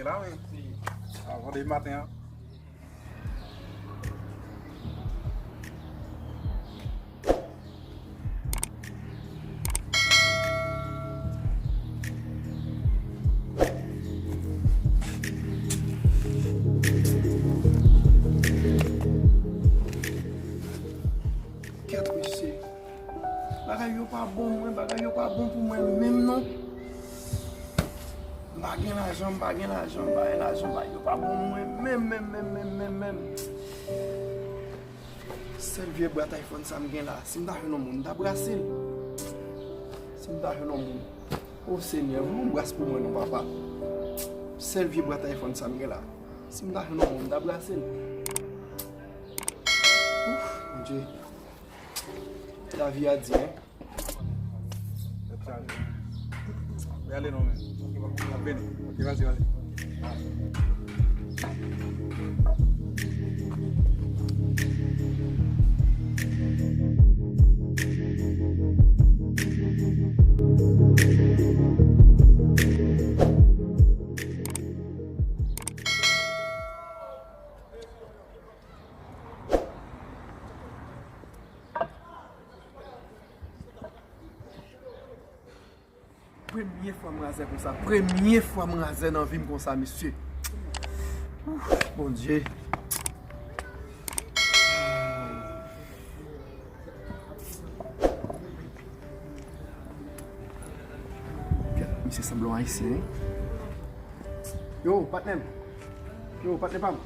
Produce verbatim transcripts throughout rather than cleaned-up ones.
La, wi. Avan de maten an. Kèt mesye. Bagay yo pa bon mwen, bagay yo pa bon pou mwen menm non. M pa gen lajan, m pa gen lajan, m pa gen lajan, bagay yo pa bon pou mwen menm, menm, menm, menm, menm, menm. Sèl vye bwat iPhone sa m gen la, si m ta jwenn yon moun, m ta brase l. Si m ta jwenn yon moun. O Senyè, voye yon bras pou mwen non, papa. Sèl vye bwat iPhone sa m gen la. Si m ta jwenn yon moun, m ta brase l. Ouf, Bondye. Lavi a di, hein. Tèt chaje. Mwen ale non, men. N ap vini. Ok, vas-y, vas-y. Premye fwa m razè konsa. Premye fwa m razè nan vi m konsa, mesye. Ouf, Bondye. Misye sanble yon ayisyen, wi. Yo, patnè m. Yo, patnè pa m.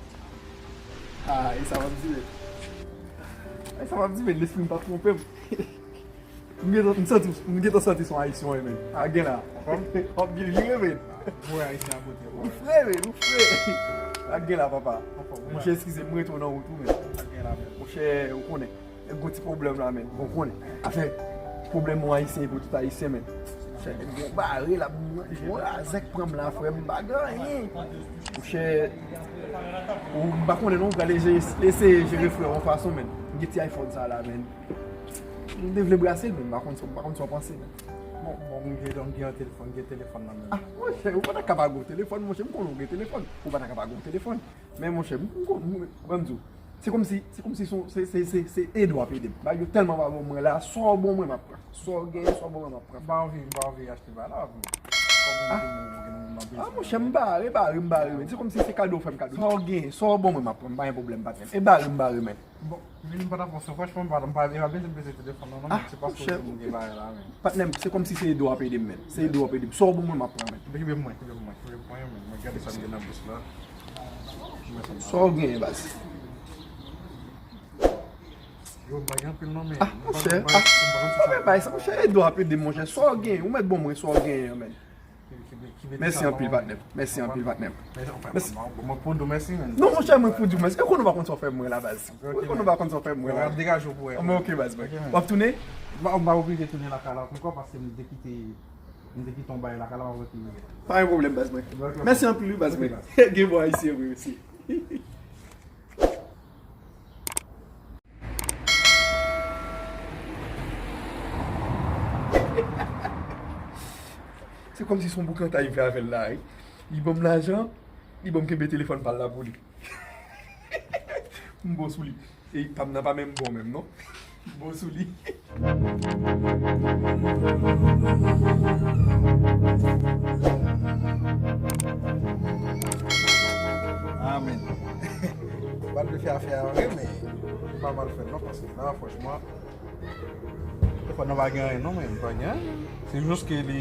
Ah, e sa w ap di, men. E sa w ap di, men, lespri m pa twonpe m. M gentan, m santi, m gentan santi se yon ayisyen, wi, men. A gen la. W ap byen vire, men. Mwen ayisyen akote. Ou fre, men, ou fre. A gen la, papa. Monchè, eskize m, m rete w nan wout ou, men. A gen la, men. Monchè, ou konnen. Nèg gon ti pwoblèm la, men. Bon, konnen. Afè pwoblèm yon ayisyen pou tout ayisyen, men. Chè, nèg gon bare la, gon razè k pran m la, frè m, m pa gen anyen. Monchè, ou, m pa konnen non, ou pral eseye, eseye jere frè yon fason, men. M gen ti iPhone sa la, men. M te vle brase l, men m pa konn sa, m pa konn sa w panse, men. Bon, bon, m gen, m gen yon telefòn, m gen telefòn nan men m. Ah, monchè, ou pa ta ka pa gon telefòn, monchè, m konnen w gen telefòn. Ou pa ta ka pa gon telefòn. Men monchè, m, m, m, ban m di w, se kòmsi, se kòmsi se, se, se, se, se Edo ap ede m. Bagay yo tèlman pa bon mwen la, sa w ban mwen m ap pran. Sa w genyen, sa w ban mwen m ap pran. M pa anvi, m pa anvi achte bagay la, men. Ah, monchè, m bare, bare, m bare, men. Se kòmsi se kado w fè m kado. Sa w genyen, sa w ban mwen m ap pran. M pa gen pwoblèm, patnè m. E bare, m bare, men. Bon, men m pa t ap pran swen, franchman, m pa, m pa, m pa bezwen peze telefòn nan, non, men se paske w di m gen bagay la, men. Patnè m, se kòmsi se Edo ap ede m, men. Se Edo ap ede m. Sa w ban mwen m ap pran, men. Kebe pou mwen, kebe pou mwen, kebe pou mwen, men. Mwen gade sa m gen nan bous la. Sa w genyen, baz? Yo, m pa gen anpil non, men. Ah, monchè, ah, ah, men bay sa, monchè, Edo ap ede m, monchè. Sa w genyen, ou mèt ban mwen sa w genyen an, men. Mèsi anpil, patnè m. Mèsi anpil, patnè m. Mèsi. Mwen pou di w mèsi, men. Non, monchè, mwen pou di w mèsi. E konnen w pa konn sa w fè mwen la, baz. E konnen w pa konn sa w fè mwen la. Degaje w pou wè. Mwen ok, baz, mwen. W ap tounen? M pa oblije tounen lakay la ankò, paske m te kite M te kite yon bagay lakay la, m ap retire. Pa gen pwoblèm, baz mwen. Mèsi anpil, wi, baz mwen. Gen bon ayisyen vre, mesye. Se kòmsi se yon boukanta li fè avè l la, wi. Li ban m lajan, li ban m kenbe telefòn pa l la pou li. M bon sou li. E pa m nan pa menm bon menm, non. M bon sou li. Amèn. M pa t vle fè afè a vre, men m pa mal fè l, non, paske la, franchman, Telefòn nan pa gen anyen non, men pa gen anyen. Se jis ke li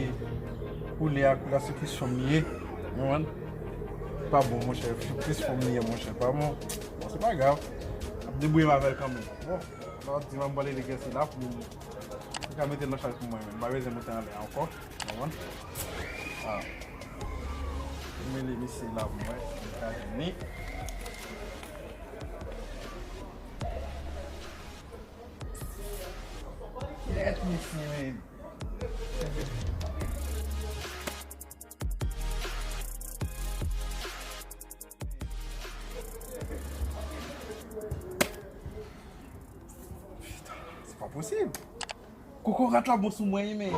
koulè a, koulè a se plis fanm li ye. Ou konprann? Pa bon, monchè. Se plis fanm li ye, monchè. Pa bon. Bon, se pa grav. M ap debouye m avè l kanmenm. Bon, lè w ap di m, m pral rele Gèsi la pou li ka mete l nan chaj pou mwen menm. M pa bezwen monte anlè ankò. Ou konprann? Ah. Mwen rele mesye la pou mwen. Li ka vini. Kèt, mesye, men. Putain, se pa posib. Kokorat la bon sou mwen, wi, men.